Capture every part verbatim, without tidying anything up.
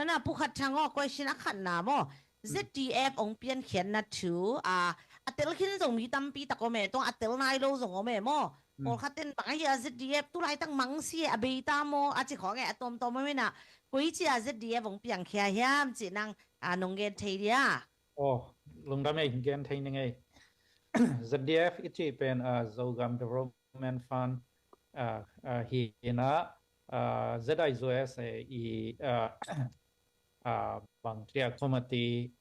Ana, pukhat thang aw, question a khatna maw, ZDF ong piankhiatna thu a, a tel khin zong mi tampi tak om e, tua a tel nai lo zong om e maw? Pawlkhat in bang ahi a, ZDF tulaitak mangsi e, a beita maw a ci khawng e, a tawmtawm om inah, koici a ZDF ong piangkhia hiam cih nang a nong gen thei dia? Aw, lungdam ei, gen thei ning ei. ZDF i cih pen a, Zogam Development Fund a, a, hi inah, a, ZIUSA i a, a, bangcia committee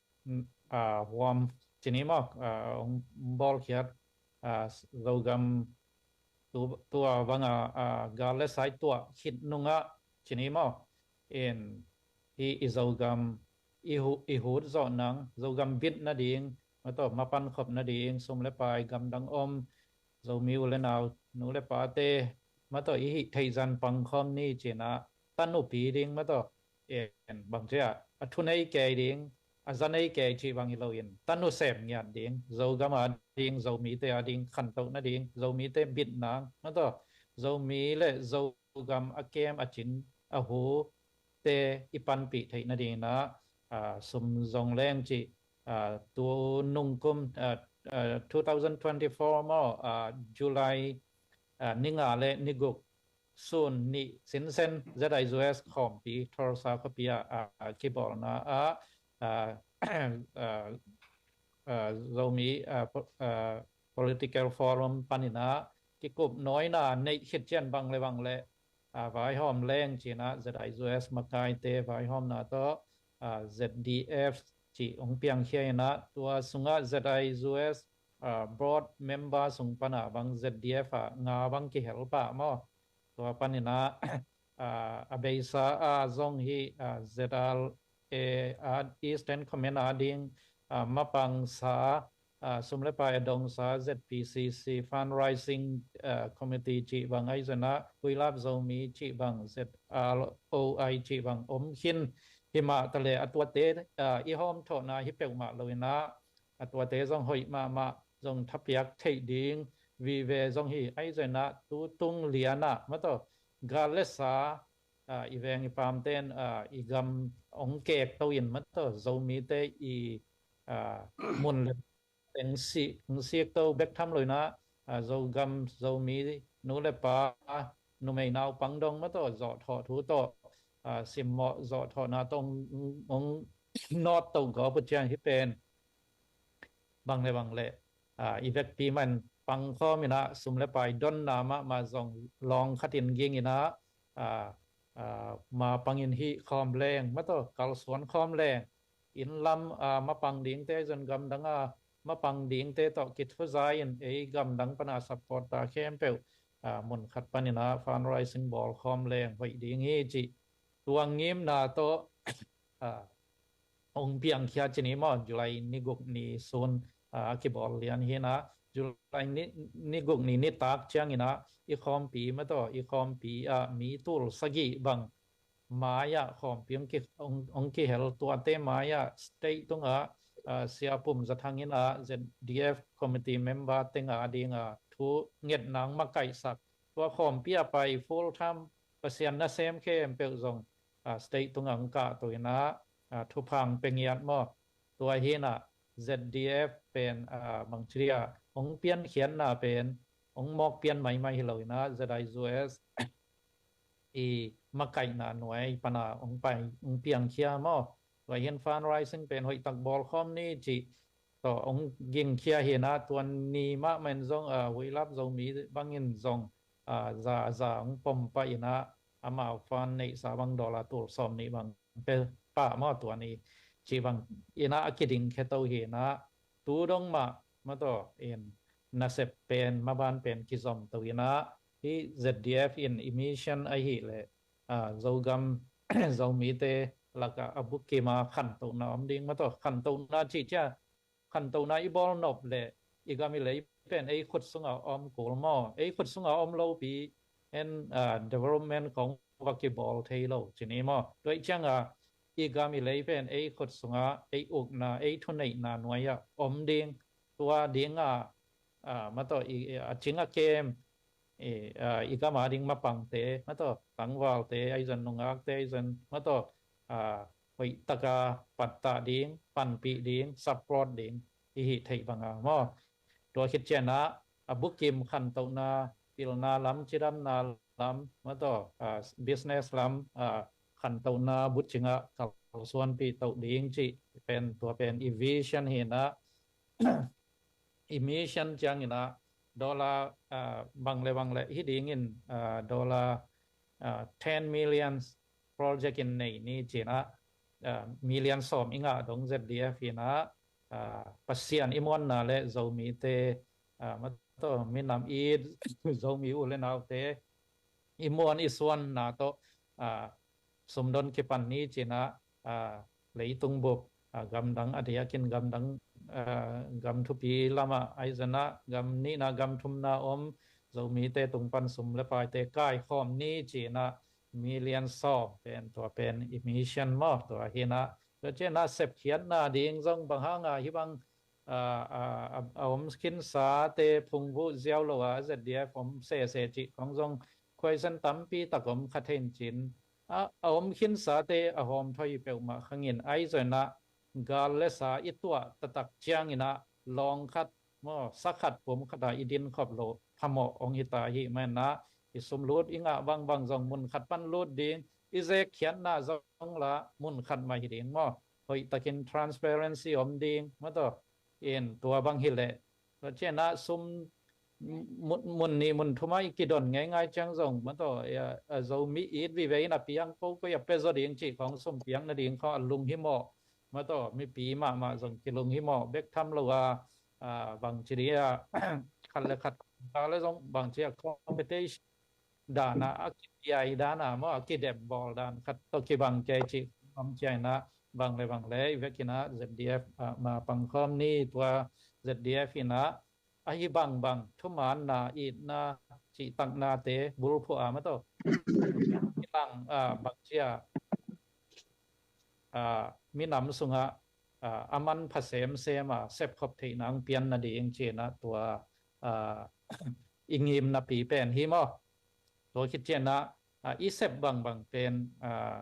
a, huam cini maw, a, ong bawlkhiat a, Zogam tu, tua banga a, gal le sai tuah khit nungah cini maw, in hi i Zogam i, hu, i hut zawh nang, Zogam bit nading, mataw, mapan khop nading, sum le pai gamdang om, Zomi u le nau, nu le pate, mataw, i hih theih zan pangkhawm ni cinah, tanupi ding, mataw, en bangcia a thu nei kei ding, a za nei kei cih bang hi loin, tanu sem ngiat ding, Zogam a ding, Zomite a ding, khantoh nading, Zomite bit nang, mataw, Zomi le Zogam a kem a cin a hu te i panpih theih nadinah, a, sum zong leng cih, a, tu nungkum, a, a, two thousand twenty-four maw, a, July a, ni nga le ni guk sun nih sinsen ZIUSA khawmpi Tulsa khuapi ah a, a, kibawlna ah a, a, a, Zomi a, po, a, Political Forum paninah kikup nawina neih khit cian bang le bang le a, vaihawm leng cinah ZIUSA makaite vaihawmna tawh a, ZDF cih ong piangkhia inah, tua sungah ZIUSA a, board member sung pana bang ZDF a nga bang kihel pah maw. Tua paninah a, a beisa a zong hi a, ZRA a, Eastern Command a ding a, mapangsa a, sum le pai a dongsa ZPCC fundraising a, committee cih bang, ahi zongah We Love Zomi cih bang, ZROI cih bang om khin hi mah ta le, a tuate a, i hawmthawhna hi peuhmah loinah, a tuate zong hoih mahmah, zong thapiak theih ding vive zong hi, ahi zongah tu tung lianah, mataw, gal le sa a, i veng i pamten a, i gam ong kekto in, mataw, Zomite i a, mun le teng si, ong sikto bek tham loinah a, Zogam Zomi nu le pa, numei naupang dong, mataw, zawhthawh thu tawh a, simmawh zawhthawhna tawh ong, ong nawttoh gawp uh ciang hi pen bang le bang le a, i vekpi man pangkhawm inah, sum le pai donna mahmah zong lawng khatin ging inah a, a, ma pangin hih khawm leng, mataw, kalsuan khawm leng, inn lam a, mapang dingte, zon gamdang a mapang dingte tawh kithuzai in ei gamdang pana support ta khempeuh a, mun khat paninah fundraising bawl khawm leng hoih ding hi cih tua ngimna tawh a, ong piangkhia cini maw, July ni guk ni sun a, a kibawl lian hinah, July ni, ni guk ni nitak cianginah i khawmpi, mataw, i khawmpi a, mi tul sagih bang mai-ah khawmpi ong ki, ong, ong kihel, tuate mai-ah state tungah a, Sia Pum Za Thang inah ZDF committee member teng a dinga thu ngetna ong makaihsak, tua khawmpi a pai full time Pasian nasem khempeuh zong a, state tungah ong kahto inah a, thupha ong pia ngiat maw. Tua hinah ZDF pen a, bangci dia, ong piankhiatna pen ong mawk pian maimai hi loinah ZIUSA i makaihna nuai pana ong pai, ong piangkhia maw. Tua hin fundraising pen hoihtak bawlkhawm ni cih tawh ong gingkhia hinah, tua ni mahmah in zong a, We Love Zomi bangin zong a, za, za ong pom pah inah, amau fund neihsa bang dollar tul sawm nih bang pia pah maw, tua ni cih bang inah a kiding kheto hinah, tu dong mah, mataw, in nasep pen, maban pen kizomto inah, hih ZDF in i mission ahih leh a, Zogam Zomite lakah a bukim a khantohna om ding, mataw, khantohna cih cia, khantohna i bawl nop leh i gam i lei pen ei khut sungah om kul maw, ei khut sungah om lopi en a, development khawng va kibawl thei lo cini maw. Tua ih ciangah i gam i lei pen ei khut sungah ei ukna, ei thuneihna nuai-ah om ding, tua dingah a, mataw, i, i, a cing a kem i, a, i gam a ding mapangte, mataw, tangvalte, ahi zong nungakte, ahi zong, mataw, a, hoih taka pattah ding, panpih ding, support ding i hih theih banga maw. Tua khit cianah a bukim khantohna, pilna lam, cidamna lam, mataw, ah, business lam, ah, khantohna bucingah kalsuanpih toh ding cih pen, tua pen i vision hinah, i mission cianginah dollar, ah, bang le bang le hi dingin, ah, dollar, ah, ten million project in nei ni cinah, ah, million sawm i ngah dong Z D F hinah, ah, Pasian i muanna le Zomite, ah, mataw, minam it Zomi u le naute i muan i suanna tawh, ah, sumdon kipan ni cinah, ah, leitung bup, ah, gamdang a diakin gamdang, ah, gam thupi lamah aizanah gam nihna gam thumna om Zomite tungpan sum le paite kaikhawm ni cinah million sawm pen, tua pen i mission maw. Tua hinah tua cianah sepkhiatna ding zong bang hanga hih bang, ah, ah, a, a om khinsate phungvuh ziau lo a Z D F om sese cih khong zong question tampi tak om kha thei in cin, a, a om khinsate a hawmthawi peuhmah khangin aizanah gal le sa i tuah taktak cianginah lawng khat maw, sa khat pum khatah i din khop loh phamawh hong hita hi manah, i sum lut i ngah bangbang zong mun khat pan lut ding, i zekkhiatna zong la mun khat mah hi ding maw. Hoihtakin transparency om ding mataw. In tua bang hileh tua cianah sum mun, mun nih mun thumah i kidon ngeingai ciang zong mataw, a, a Zomi it vive in a piang ko ko i a pia zaw ding cih khong, sum piang nading khong a lunghimawh mataw, mipi mahmah zong kilunghimawh bek tham lo a, ah, bangci dia khat le khat ta le zong bangci a competition dana, a kipiai dana maw, a kidembawl dan khat tawh kibang kei cih om cianah bang le bang le i vekinah Z D F, ah, ma pangkhawm ni. Tua Z D F inah ahi bangbang thumaanna, itna, cihtaknate bulphuh a mataw, i lang, ah, bangci a, ah, minam sungah, ah, a manpha semsem a sepkhop theihna ang pian nading cinah tua, ah, i ngimnapi pen hi maw. Tua khit cianah, ah, i sep bangbang pen, ah,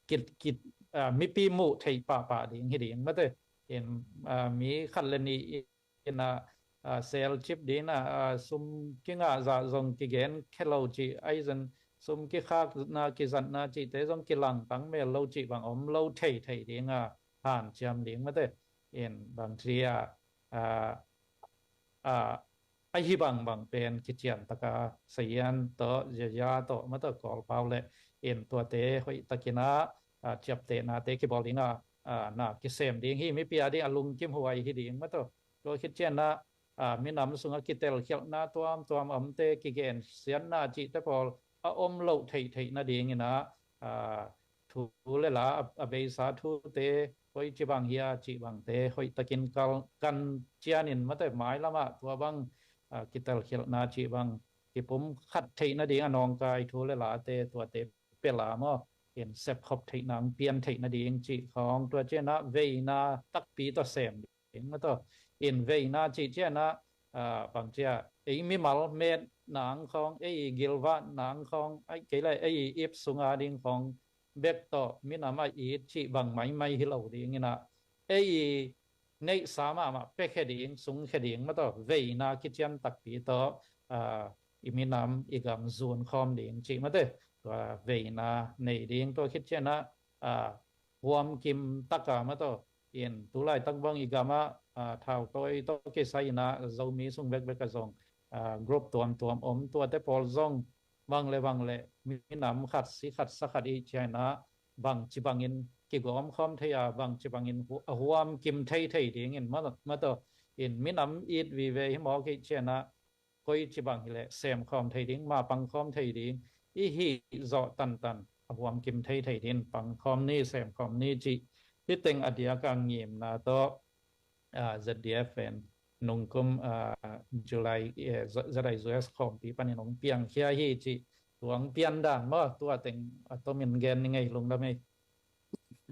ki, ki, ah, mipi muh theih pahpah ding hi ding mate. In, ah, mi khat le nih inah, ah, sel cip ding inah, ah, sum kingah zah zong kigen khe lo cih, aizan sum kikhakna kizatna cihte zong kilang tang mel lo cih bang om lo thei thei ding a, hanciam ding mate. In bangci a, ah, ah, ahi bangbang pen kician taka sayan tawh, yaya tawh mataw, Kawlpau le in tuate hoihtakinah, ah, ciaptehnate kibawl ding a, ah, na kisem ding hi, mipi a ding a lungkimhuai hi ding mataw. Tua khit cianah, ah, minam sungah kitelkhialhna tuamtuam omte, kigensiatna cihte pawl a om loh theihtheih nadinginah, ah, thu le la a, a beisa thute koici bang hia cih bangte hoihtakin kal, kan cianin mate, mailamah tua bang, ah, kitelkhialhna cih bang kipum khat theih nading a nawngkai thu le late tuate pia la maw. In sepkhop theihna ang pian theih nading cih khong, tua cianah veina takpi tawh sem ding mataw. In veina cih cianah, ah, bangci a, ei mimal metna ang khong, ei gilvahna ang khong, ai kei le ei ip sunga ding khong bek tawh minam a it cih bang maimai hi lo dinginah, ei neihsa mahmah piakhia ding, sungkhia ding mataw, veina kician takpi tawh, ah, i minam i gam zunkhawm ding cih mate. Tua veina nei ding, tua khit cianah, ah, huamkim taka mataw. In tulaitak bang i gamah, ah, thautawi tawh kisai inah Zomi sung bekbek a zong, ah, group tuamtuam om, tuate pawl zong bang le bang le minam khat si khat sa khat i cianah bangci bangin kigawmkhawm thei a, bangci bangin hu, a huamkim thei thei dingin mataw, mataw. In minam it vive hi mawk i cianah koici bang hileh semkhawm thei ding, ma pangkhawm thei ding i hih zawh tantan a huamkim thei thei dingin pangkhawm ni, semkhawm ni cih hi teng a diaka ngimna tawh, ah, Z D F pen nungkum, ah, July, eh, Z-, Z I U S khawmpi panin hong piangkhia hi cih tuang piandan maw, tua teng a tomin gen ni ngei, lungdam ei.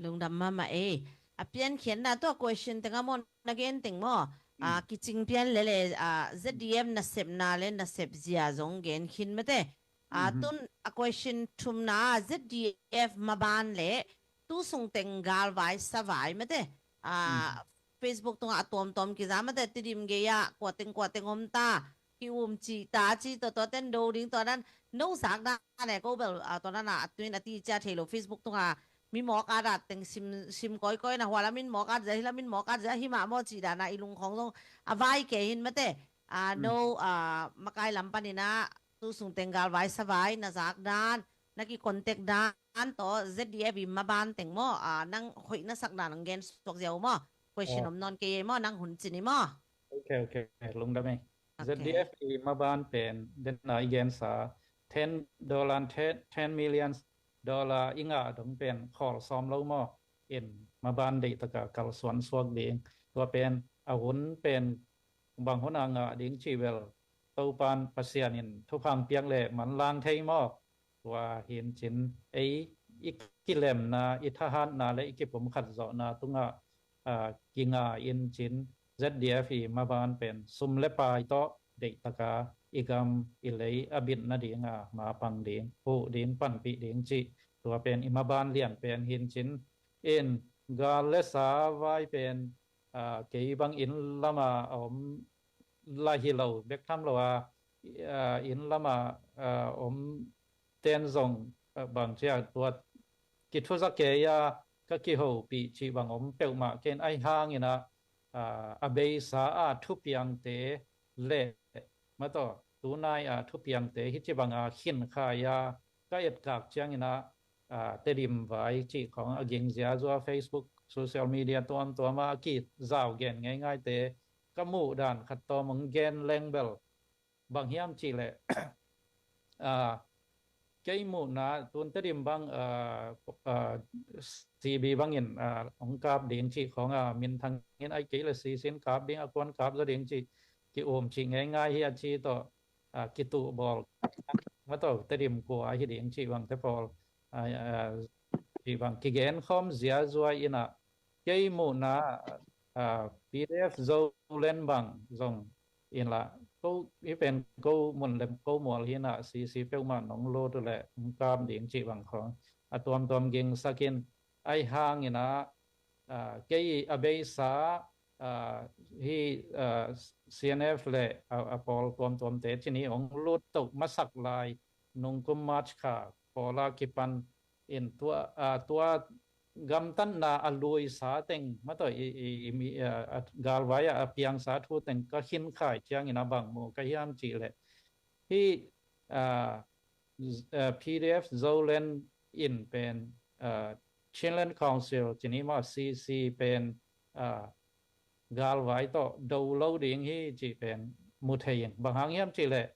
Lungdam mahmah ei. A piankhiatna tua question teng a maw, na gen teng maw, a kicing pian lele, a Z D F nasepna le nasep zia zong gen khin mate. A tun a question thumna, Z D F maban le tu sung teng galvai savai mate, a, Facebook tungah a tuamtuam kiza mate, Tedim gei ah kua teng kua teng om ta, ki um cih ta ci, tua tua ten do ding, tua dan no zak dan e, ko bel, a, tua dan a tuin a ti cia thei lo, Facebook tungah mi mawk a dat teng sim, sim kawikawi na, hua lamin mawk a zia, hi lamin mawk a zia, hi mah maw cih dan a i lungkhawng zong a vai kei hin mate, a, no, a, makai lam panin ah tu sung teng galvai savai na zak dan, na ki contact dan tawh Z D F i maban teng maw, a, nang hoih na sak dan ang gen suak ziau maw? Question om nawn kei ei maw, nang hun cin i maw? Ok, ok, lungdam ei. Ok. Z D F i maban pen den a i gensa ten dollar, ten, ten million dollar i ngah dong pen khawl sawm lo maw? In maban deih taka kalsuan suak ding. Tua pen a hun pen bang hun a ngah ding cih bel Topan Pasian in thupha piak le manlang thei maw? Tua hin cin ei i kilemna, i thahatna le i kipumkhat zawhna tungah, a, kinga in cin Z D F i maban pen sum le pai tawh deih taka i gam i lei a bit nadinga mapang ding, huh ding, panpih ding cih tua pen i maban lian pen hin cin in gal le sa vai pen, a, kei bang inn lama a om la hi lo bek tham lo a, a, inn lama, a, om ten zong, a, bang cia tua kithuza kei a ka kihopih cih bang om peuhmah ken ahi hangin ah, a, a beisa a thupiangte le mataw tunai a thupiangte hi ci bang a khinkhai a ka etkak ciangin ah, a, Tedim vai cih khawng a gingzia zua Facebook, social media tuamtuam a kizau gen ngeingaite ka muh dan khat tawm hong gen leng bel bang hiam cih leh, a, kei muhna tun Tedim bang, a, a, C B bangin, a, hong kap ding cih khawng a minthang in ai kei le C C in kap ding a kuan kap zaw ding cih ki um cih ngeingai hi a ci tawh, a, kituh bawl mataw Tedim kua hi ding cih bangte pawl, a, a, cih bang kigen khawm ziazua in ah kei muhna, a, P D F Zoland bang zong in lah ko i pen ko mun le ko mual hi in ah C C peuhmah nong lut uh leh hong kap ding cih bang khawng a tuamtuam gingsak in ahi hangin ah, a, kei a beisa, a, hi, a, C N F le a, a pawl tuamtuamte cini hong lut toh masak lai nungkum March kha pawla kipan in tua, a, tua gamtatna a luisa teng mataw i, i, i mi, a, a, galvai a, a piangsa thu teng ka khinkhai ciangin a bang mu ka hiam cih leh hi, a, Z-, a, P D F Zoland in pen, a, Chinland Council cini maw C C pen, a, galvai tawh do lo ding hi cih pen mu thei in bang hang hiam cih leh,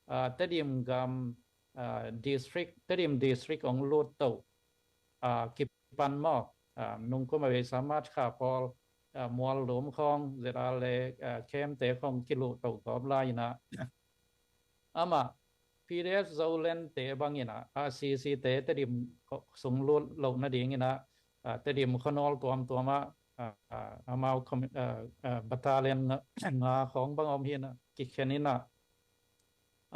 a, Tedim gam, a, district, Tedim district hong lut toh, a, kipan maw, a, nungkum a beisa March kha pawl, a, mual lum khawng Z R le, a, camp te khawng kiluh toh gawp lai in ah amah P D F Zoland te bangin ah, a, C C te Tedim sung lut loh nadingin ah, a, Tedim khuanawl tuamtuam ah, a, a, amau commu-, a, a, battalion nga, nga khawng bang om hi in ah kikhen in ah,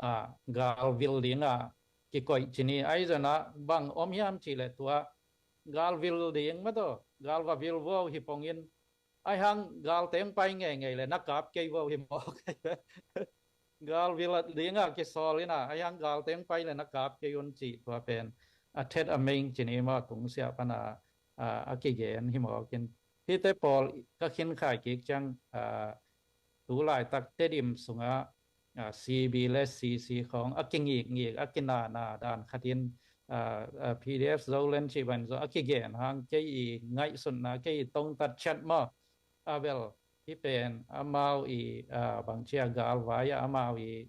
a, galvil ding a kikoih cini ahi zong ah bang om hiam cih leh tua galvil ding mataw galva vil vuau hi pongin ahi hang gal teng pai ngeingei le na kap kei vuau hi mawk. Galvil ding a kisawl in ah ahi hang gal teng pai le na kap kei un cih tua pen a thet a meng cini maw tungsiah pan a, a, a kigen hi mawk in hihte pawl ka khinkhai kik ciang, a, tu laitak Tedim sungah, a, C B le C C khawng a kingikngik a kinana dan khatin, a, a, P D F Zoland cih bang zaw a kigen hang kei i ngaihsutna kei i tongtat chat maw a bel hi pen amau i, a, bangcia galvai a amau i,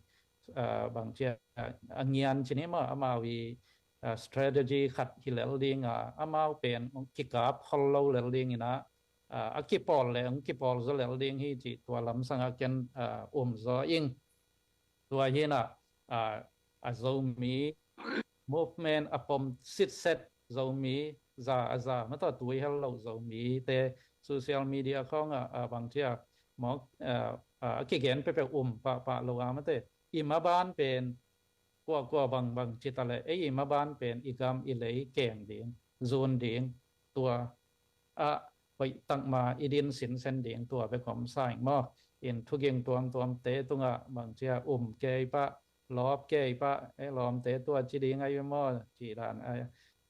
a, bangcia a ngian cini maw amau i, a, strategy khat hi lel ding a amau pen kikap khol lo lel ding in ah, a, a kipawl le hong kipawl zaw lel ding hi cih tua lamsang a ken, a, um zaw ing. Tua hi in ah, a, a Zomi movement a pom sitset Zomi za a za mataw tui hel lo Zomi te social media khawng a, a bangcia mawk, a, a, a kigen pepeu um pahpah lo a mate i maban pen kuakua bangbang cita le ei i maban pen i gam i lei keng ding zun ding tua ah hoih takma i din sinsen ding tua bek om sa ing maw. In thuging tuamtuamte tungah bangcia um kei pah, lawp kei pah, e lawmte tua ci ding ai ve maw cih dan,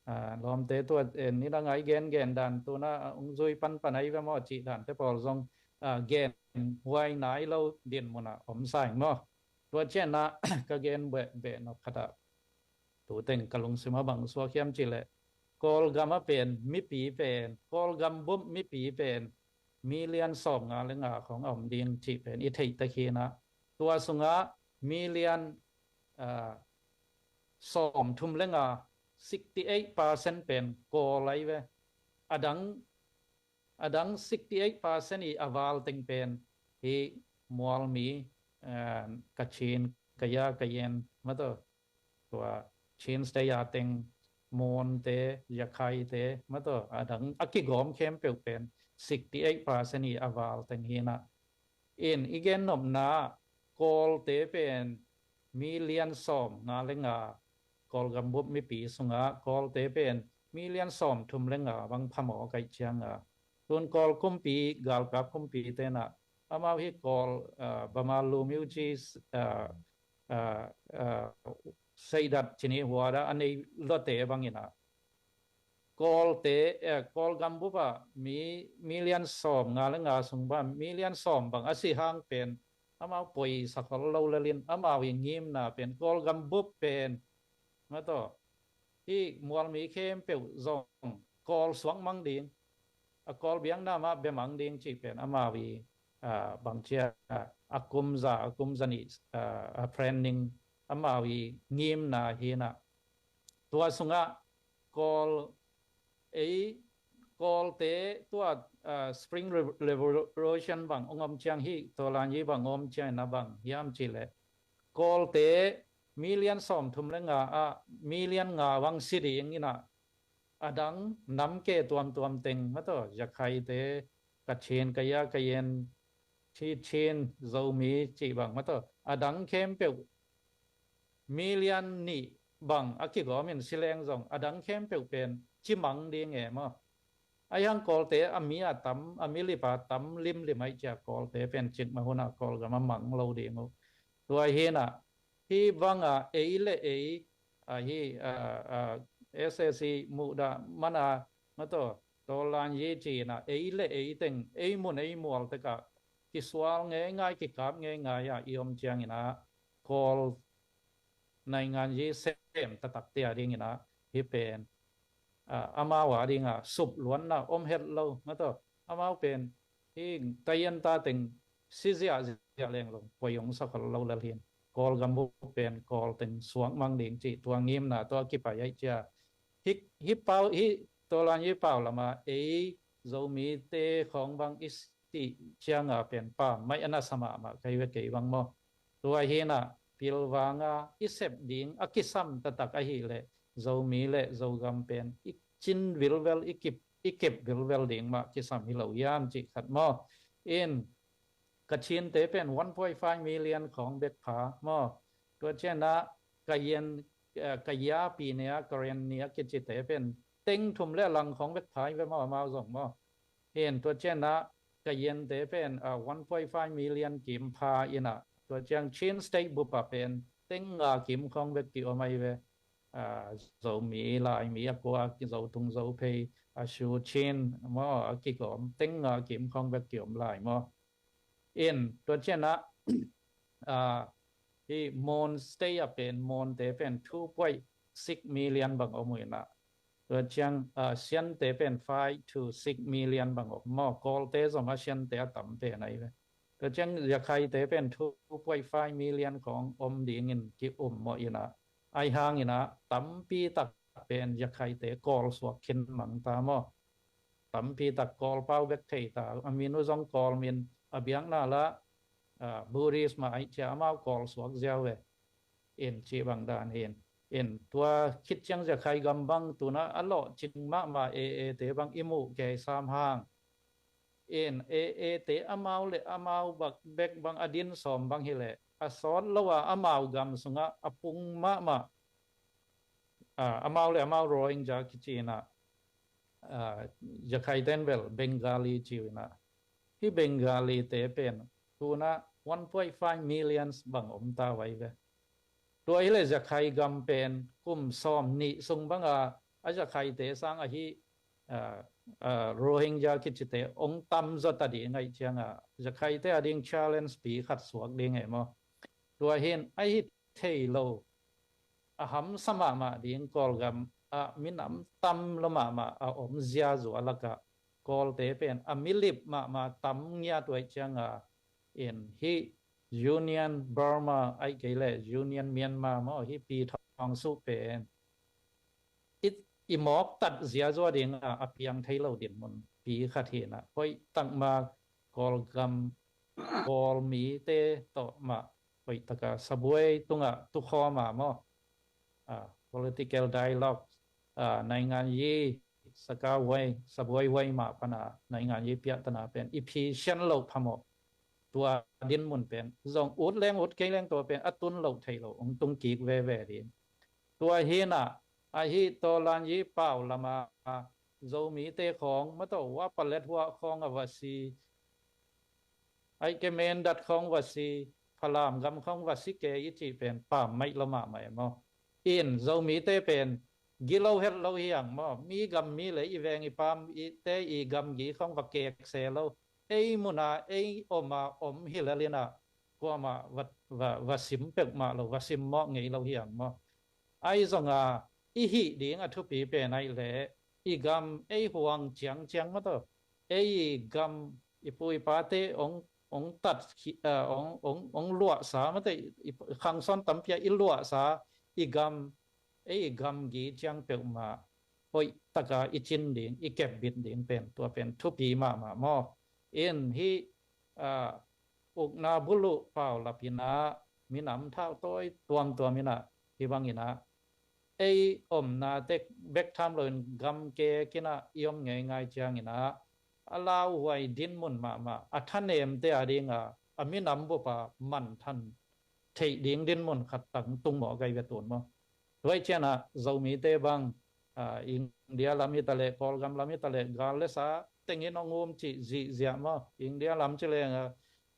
a, lawmte tua, e, nidang ai gengen dan tuna, a, ung zui panpan ai ve maw cih dante pawl zong, a, gen huai nai lo din munah om sa ing maw. Tua cianah ka gen beh, beh nop khatah tuteng ka lungsim a bang suak hiam cihleh, Kawlgam a pen mipi pen, Kawlgam bup mipi pen million sawm nga le nga khong a om ding cih pen i theih takhinah, tua sungah million, ah, sawm thum le nga, sixty eight percent pen Kawl ai ve. A dang, a dang sixty eight percent i a val teng pen hi Mualmi, ah, Kachin, Kaya, Kayen, mato, tua Chin State a teng Monte, Yakhaite, mato, a dang a kigawm khempeuh pen sixty eight percent i a val teng hinah. In i gen nopna Kawlte pen million sawm nga le nga, Kawlgam bup mipi sungah Kawlte pen million sawm thum le nga bang phamawh kaih cianga, tun Kawl kumpi, galkap kumpi tenah amau hi Kawl, ah, Bama Lumiuji, ah, ah, ah, Seidat cini huada a nei lote banginah Kawlte, eh, Kawlgam bup ah mi million sawm nga le nga sung bang, million sawm bang a si hang pen amau poisa khol lo lelin amau i ngimna pen Kawlgam bup pen, mato, hi Mualmi khempeuh zong Kawl suak mang ding, a Kawl biakna mah bia mang ding cih pen amau i, ah, bangcia, ah, a kum za, a kum za nih, ah, a planning amau i ngimna hinah. Tua sungah Kawl, ei, Kawlte tua, ah, Spring Revo-, Revolution bang ong om ciang hi, Tawlanyi bang ong om ciang na bang hiam cihleh, Kawlte million sawm thum le nga ah million nga bang si ding inah, a dang namke tuamtuam teng, mato, Yakhaite, Kachin, Kaya, Kayen, Chi, Chin, Zomi cih bang, mato, a dang khempeuh million nih bang a kigawmin sileng zong a dang khempeuh pen ci mang ding e maw. Ahi hang Kawlte a mi a tam, a mi lip a tam limlim aih cia Kawlte pen cikmah hunah Kawlgam a mang lo ding uh. Tua hinah hi banga ei le ei, a hi, a, a, S A C muhdah mana, mato, Tawlanyi cinah ei le ei teng, ei mun ei mual tekah kisual ngeingai, kikap ngeingai ah i om cianginah Kawl naingan yi sem taktak tia dinginah hi pen, ah, amau a dinga supluanna om het lo, mato, amau pen hi tayan ta teng si ziahziah leng lo, poi ong sa khol lo lel hin, Kawlgam bup pen Kawl teng suak mang ding cih tua ngimna tua kipai aih cia. Hi, hi pau, hi Tawlanyi pau lama ei Zomite khong bang i cih cianga pen pammaih a nasa mahmah kei ve kei bang maw. Tua hinah pilvanga i sep ding a kisam taktak ahileh Zomi le Zogam pen i cin vilvel, i kip, i kip vilvel ding mah kisam hi lo hiam cih khat maw. In Kachinte pen one point five million khong bek pha maw. Tua cianah Kayen, eh, Kaya pi nia, Karen nia kicite pen teng thum le lang khong bek pha hi ve maw, amau zong maw. Hin tua cianah Kayente pen, ah, one point five million kim pha inah, tua ciang Chin State bupa pen teng nga kim khong bek ki om ahi ve. Ah, Zomi, Laimi, a kua, Zotung, Zophei, a Shu, Chin maw, a kigawm teng nga kim khong bek ki om lai maw. In tua cianah, ah, hi Mon State a pen, Monte pen two point six million bang om uh inah. Tua ciang, ah, Siante pen five to six million bang om maw. Kawlte zong a Siante a tam pen ahi ve. Tua ciang Yakhaite pen two point five million khong om dingin ki um maw inah. Ahi hanginah tampi tak pen Yakhaite Kawl suak khin mang ta maw. Tampi tak Kawl pau bek thei ta. A min uh zong Kawl min, a biakna lah, ah, Buddhist mah aih cia amau Kawl suak ziau ve. In cih bang dan hin. In tua khit ciang Yakhai gam bang tuna a lawh cing mahmah A A te bang i muh kei sam hang. In A A te amau le amau bak bek bang a din sawm bang hileh a sawt lo a amau gam sungah a pung mahmah, ah, amau le amau Rohingya kici inah, ah, Zakhaite in bel Bengali ci uh inah, hih Bengalite pen tu-in ah one point five millions bang om ta uh ahi ve. Tua hileh Zakhai gam pen kum sawmnih sung banga a Zakhaite sang ahi, ah, ah, Rohingya kicite ong tamzaw ta ding ahih cianga Zakhaite ading challenge pi khat suak ding e maw. Tua hi-in ahi thei lo, a hamsa mahmah ding, Kawlgam ah minam tam lua mahmah a om ziazua lakah Kawlte pen a milip mahmah tam ngiat uh ahih cianga in hih Union Burma ahih kei leh Union Myanmar maw, hih Pi Thaung Suh pen i, i mawk tat ziazua dinga a piang thei lo dinmun pi khat hi-in ah, hoih takma Kawlgam, Kawl mite tawh mah hoih taka sabuai tungah tukhawm a maw, ah, political dialogue, ah, naingan yi saka wai, sabuai wai mah pana naingan yi piahtana pen i phi sian loh phamawh. Tua dinmun pen zong ut leng ut kei leng tua pen a tun loh thei lo ong tung kik veve ding. Tua hi-in ah ahi tawlan yi pau lama Zomite khawng mato, wa palet huah khawng a va si, aih ke mendat khawng va si, Falam gam khawng va si ke i cih pen pam maih lua mahmah e maw. In Zomite pen gilo het lo hiang maw, mi gam mi le i veng i pam i te i gamgi khawng va kek se lo. Ei muna ei oma om hi lel inah kuamah va, va, va sim peuhmah lo, va sim mawh ngei lo hiang maw. Ahi zonga i hih ding a thupi pen ahih leh i gam ei huang ciangciang mato, ei i gam i pu i pate ong, ong tat hi, ah, ong, ong, ong luahsa mato, i, i khangsawn tampi a i luahsa i gam, ei i gamgi ciang peuhmah hoih taka i cin ding, i kepbit ding pen tua pen thupi mahmah maw. In hih, ah, ukna buluh paulap inah minam thau tawi tuamtuam inah hih bang inah ei omna tek bek tham loin gam kek inah i om ngeingai ciang inah a lauhuai dinmun mahmah, a thanemte adinga a minam bupa manthan theih ding dinmun khat tang tung mawh gai ve tun maw. Tua ahih ciangah Zomite bang, ah, India lam hi taleh, Kawlgam lam hi taleh, gal le sa tengin ong um cih zihziah maw. India lam ci leng, ah,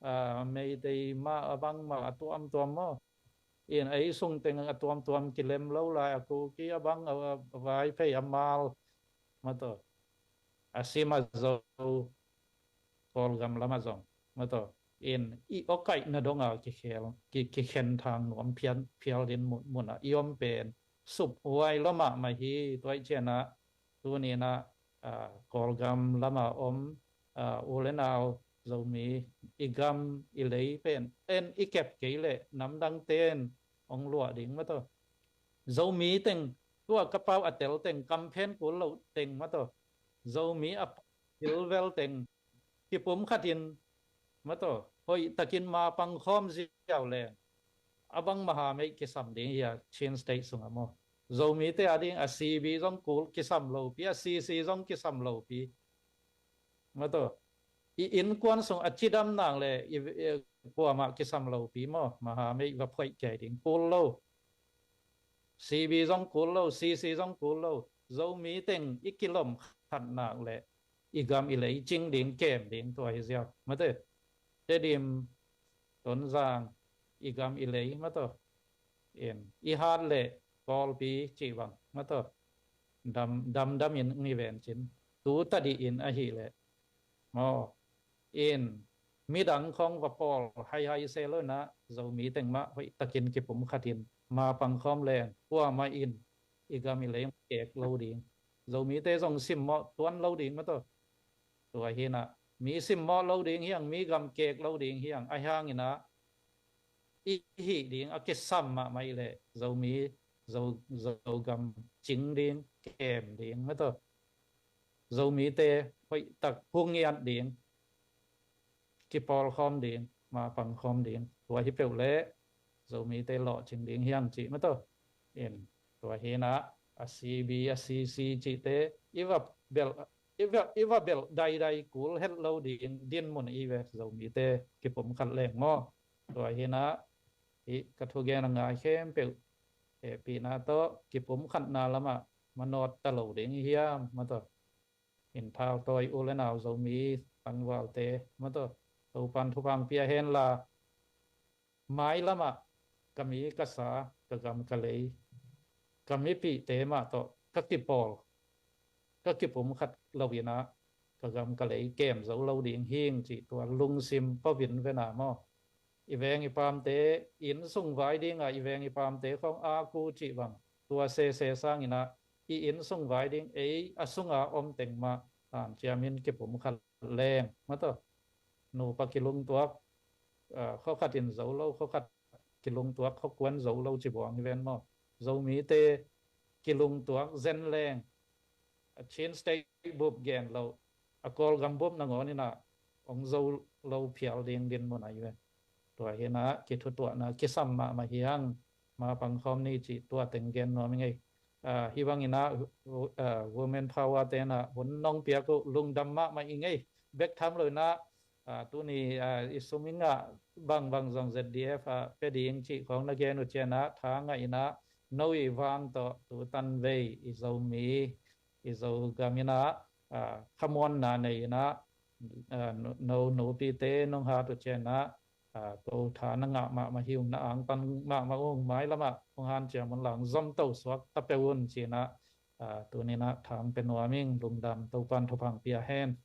ah, Meitei mah a bang mah a tuamtuam maw. In ei sung teng a tuamtuam kilem lo lai, a Kuki a bang, a, a Vaiphei a mal mato, a Sim a Zo, Kawlgam lamah zong mato, in i awkaihna donga kikhel, ki, kikhen thang nuam phial, phial din mun, munah i om pen suphuai lua mahmah hi. Tua ahih ciangah tuni inah, ah, Kawlgam lama om, ah, u le nau Zomi, i gam i lei pen en i kep kei leh namdangte in ong luah ding mato. Zomi teng, tua ka pau a tel teng, kamphen kul loh teng mato, Zomi a pilvel teng kipum khatin mato, hoih takin mapang khawm ziau leng a bang mahameih kisam ding hi a Chin State sungah maw. Zomite ading a C B zong kul kisam lopi, a C C zong kisam lopi mato, i innkuan sung a cidam nang le i, i kuamah kisam lopi maw, mahameih va phoih kei ding kul lo. C B zong kul lo, C C zong kul lo. Zomi teng i kilom khat nak le i gam i lei cing ding, kem ding, tua hi ziau. Mate, Tedim, Tonzang, i gam i lei, mato. In, i hat le Kawlpi cih bang, mato. Dam, dam, dam in ngi ven cin. Tu tadi in ahi le. Maw, in, midang khawng va pawl haihai se lo inah, Zomi teng mah hoih takin kipum khatin mapang khawm leng, kuamah in i gam i lei kek lo ding. Zomite zong simmawh tuan lo ding mato. Tua hinah mi simmawh lo ding hiang, mi gam kek lo ding hiang, ahi hanginah i hih ding a kisam mahmah i leh Zomi, Zo, Zogam cing ding, kem ding mato. Zomite hoihtak hungiat ding, kipawlkhawm ding, mapangkhawm ding. Tua hi peuh leh Zomite lawhcing ding hiang cih mato. In, tua hinah a C B, a C C cihte i va belh, i va, i va belh daidai kul het lo ding dinmun i ve, Zomite kipum khat leng maw. Tua hinah hih ka thugen a ngai khempeuh hehpihna tawh kipum khatna lamah manawt ta lo ding hiam mato. in thau tawi u le nau Zomi tangvalte mataw, Topan thupha pia hen la, mailamah ka mi ka sa, ka gam ka lei, ka mipihte mah tawh ka kipawl, ka kipumkhat lo inah ka gam ka lei kem zo lo ding hing cih tua lungsim kovin vena maw. I veng i pamte inn sung vai dinga i veng i pamte khong aku cih bang tua sese sanginah i inn sung vai ding ei a sunga om teng mah hanciamin kipumkhat leng mataw. Nupa kilungtuak, ah, khokhat in zo lo, khokhat kilungtuak, khokuan zo lo ci buang hi ven maw. Zomite kilungtuak zen leng a Chin State bup gen lo, a Kawlgam bup nangawn inah hong zo lo phial ding din mun ahi ve. Tua hinah kithutuahna kisam mahmah hiang, ma pangkhawm ni cih tua teng gen nuam i ngei. Ah, hi bang inah, uh, uh, women power tenah hun nong piak uh lungdam mahmah i ngei. Bek tham lo inah, ah, tuni, ah, i sum i ngah bangbang zong Z D F ah pia ding cih khong na gen uh cianah tha ngah inah no i vang tawh tutan vei i Zomi, i Zogam inah, ah, khamuanna nei inah, ah, no, no nupite nong hat uh cianah, ah, ko tha na ngah mahmah hi ung, na angtan mahmah ung, mailamah hong hanciam un lang zomto suak ta peuh un cinah, ah, tuninah thang pe nuam ing, lungdam, Topan thupha pia hen.